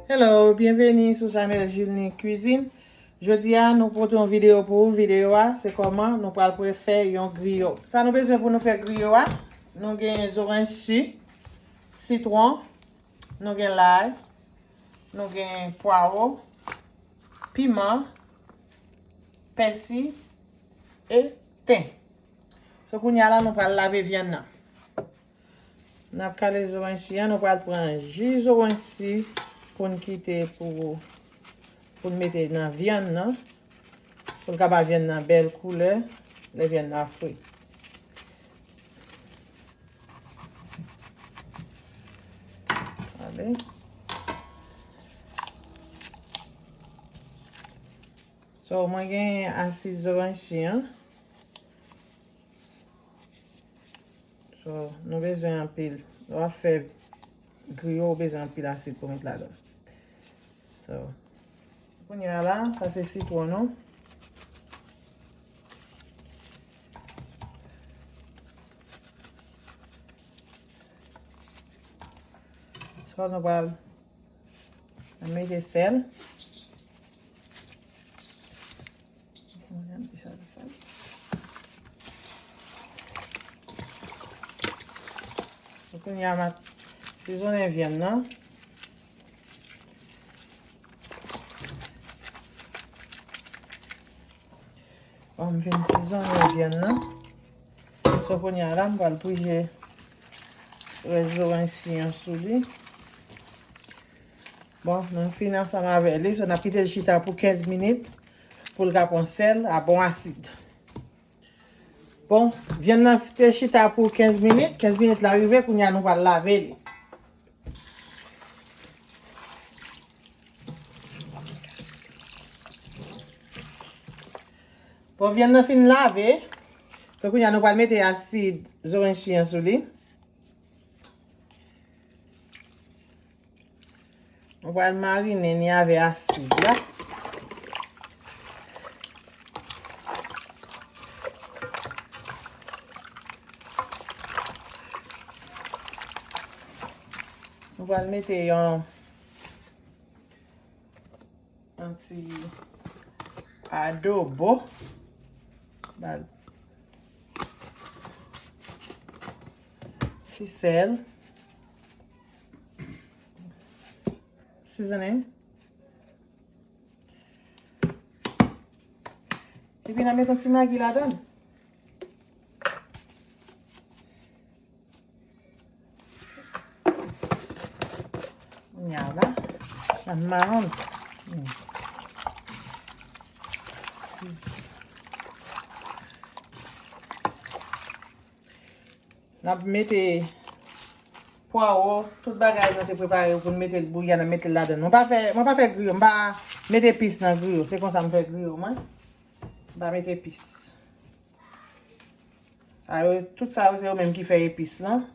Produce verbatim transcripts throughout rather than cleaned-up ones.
Hello, byenveni sou chanèl Julnie Cuisine. Jodi a, nou pote yon videyo pou ou. Videyo a, se kòman nou pral pre-, fè yon griyo. Sa nou bezwen pou nou fè griyo a, nou gen zoranj si, sitwon, nou gen lay, nou gen pwawo, piman, pèsi e ten. So, kounye a la, nou pral lave vyann nan. N ap kale zoranj si an, nou pral pran ji zoranj si pou n kite pou, pou n mete nan vyann nan, pou l ka ba vyann nan bèl koulè, lè vyann nan fri. Ale. So, mwen gen asid zoranj si an. So, nou bezwen anpil. Lè w ap fè griyo, ou bezwen anpil asid pou met ladan. So, kounye a la, sa se sitwon nou. So, nou pral mete sèl. Kounye a, m ap sizonnen vyann nan. Bon, m fin sizonnen vyann nan. So, kounye a la, m pral pwije rès zoranj si an sou li. Bon, nou fin ansanm avè li. So, n ap kite l chita pou kenz minit pou l ka pran sèl a bon asid. Bon, vyann nan te chita pou kenz minit. Kenz minit la rive, kounye a nou pral lave li. Bon, vyann nan fin lave. So, kounye a nou pral mete asid zoranj si an sou li. Nou pral marinen li avè asid la. Nou pral mete yon, yon ti adobo. Ba l ti sèl. Seasoning. Epi n a met yon ti magi ladan l. Kounye a la, n a mawon. Hmm. N ap mete pwawo, tout bagay nou te prepare pou n mete l bouyi a, n ap mete l ladan. Mwen pa fè, mwen pa fè griyo, m pa mete epis nan griyo. Se konsa m fè griyo mwen. M pa mete epis. Sa yo, tout sa yo, se yo menm ki fè epis lan.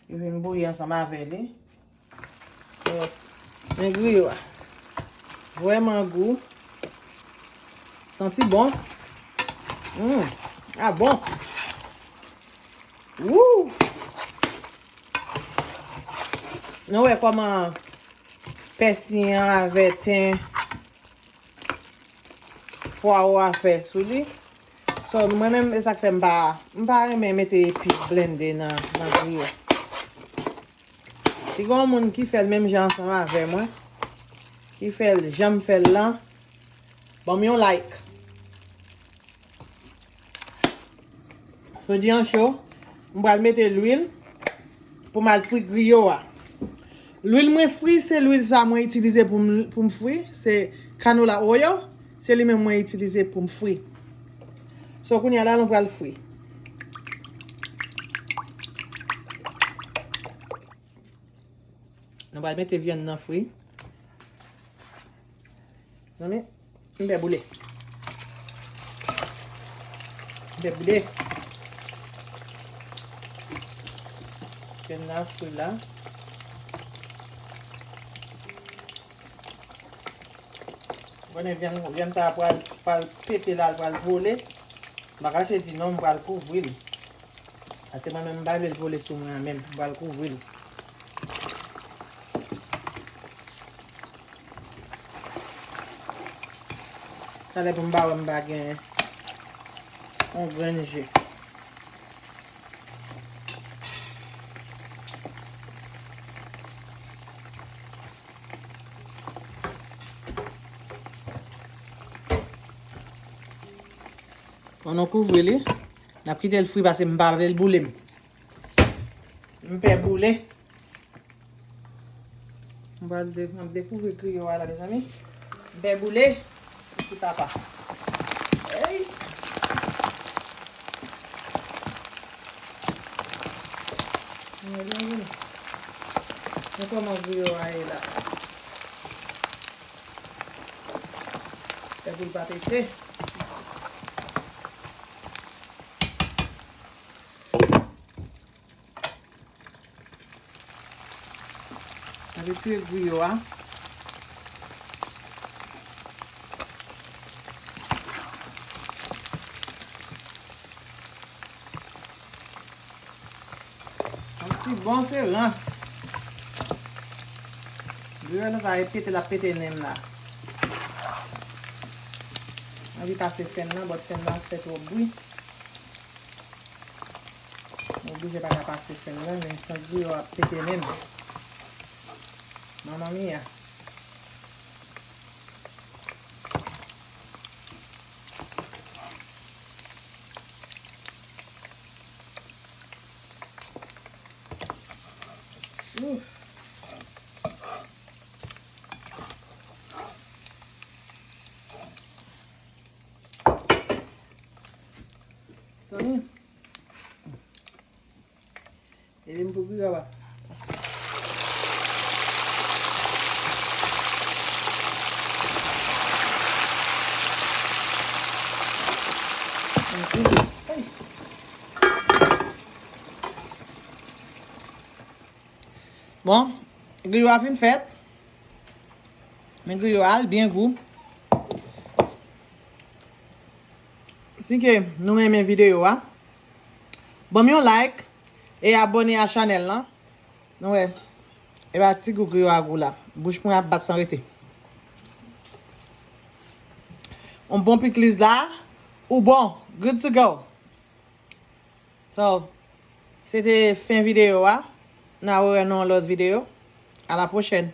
Yo vin bouyi ansanm avè li. Men griyo a vrèman gou. Santi bon. Mm, a bon. Woo! Nou wè kòman pèsi an avè ten pwawo a fè sou li. So, mwen menm, e sa k fè m pa, m pa renmen mete epis blende nan, nan griyo. Si gen yon moun ki fè l menm jan ansanm avè mwen, ki fè l jan m fè l lan, ban m yon like. Fè di an cho, m pral mete lwil pou m al fri griyo a. Lwil mwen fri, se lwil sa mwen itilize pou m, pou m fri, se canola oil, se li menm mwen itilize pou m fri. So, kounye a la, nou pral fri. Nou pral mete vyann nan fri. Zanmi, m fè boule. M fè boule. Vyann nan fri la. Konnen vyann, vyann sa a pral, pral pete la, l pral vole. M pa kache di non, m pral kouvri l. Paske mwen menm, m pa vle l vole sou mwen an menm. M pral kouvri l. Talè pou m pa wè m pa gen yon grenn je. Bon, nou kouvri li. N ap kite l fri paske m pa vle l boule m. M pè boule. M pral de-, m ap dekouvri griyo a la, mezanmi. M pè boule. Ti papa. Ey! Mwen gen vini. Mwen kòman griyo a ye la. Fè pou l pa pete. Retire griyo a. Santi bon se rans. Griyo sa e pete l ap pete nen m la. Anvi pase fèn nan, but fèn nan ap fè twòp bri. M oblije pa ka pase fèn nan, men sans griyo ap pete nen m. Mamma mia. Ouf. Tande? Ede m pou griyo a. Bon, griyo a fin fèt. Men griyo a, l byen gou. Si ke nou renmen videyo a, ban m yon like e abòne a chanèl lan. Nou wè, e pa ti gou griyo a gou la. Bouch mwen ap bat san rete. Yon bon pikliz la, ou bon, good to go. So, se te fen videyo a. N a wè nan yon lòt videyo. A la pwochèn.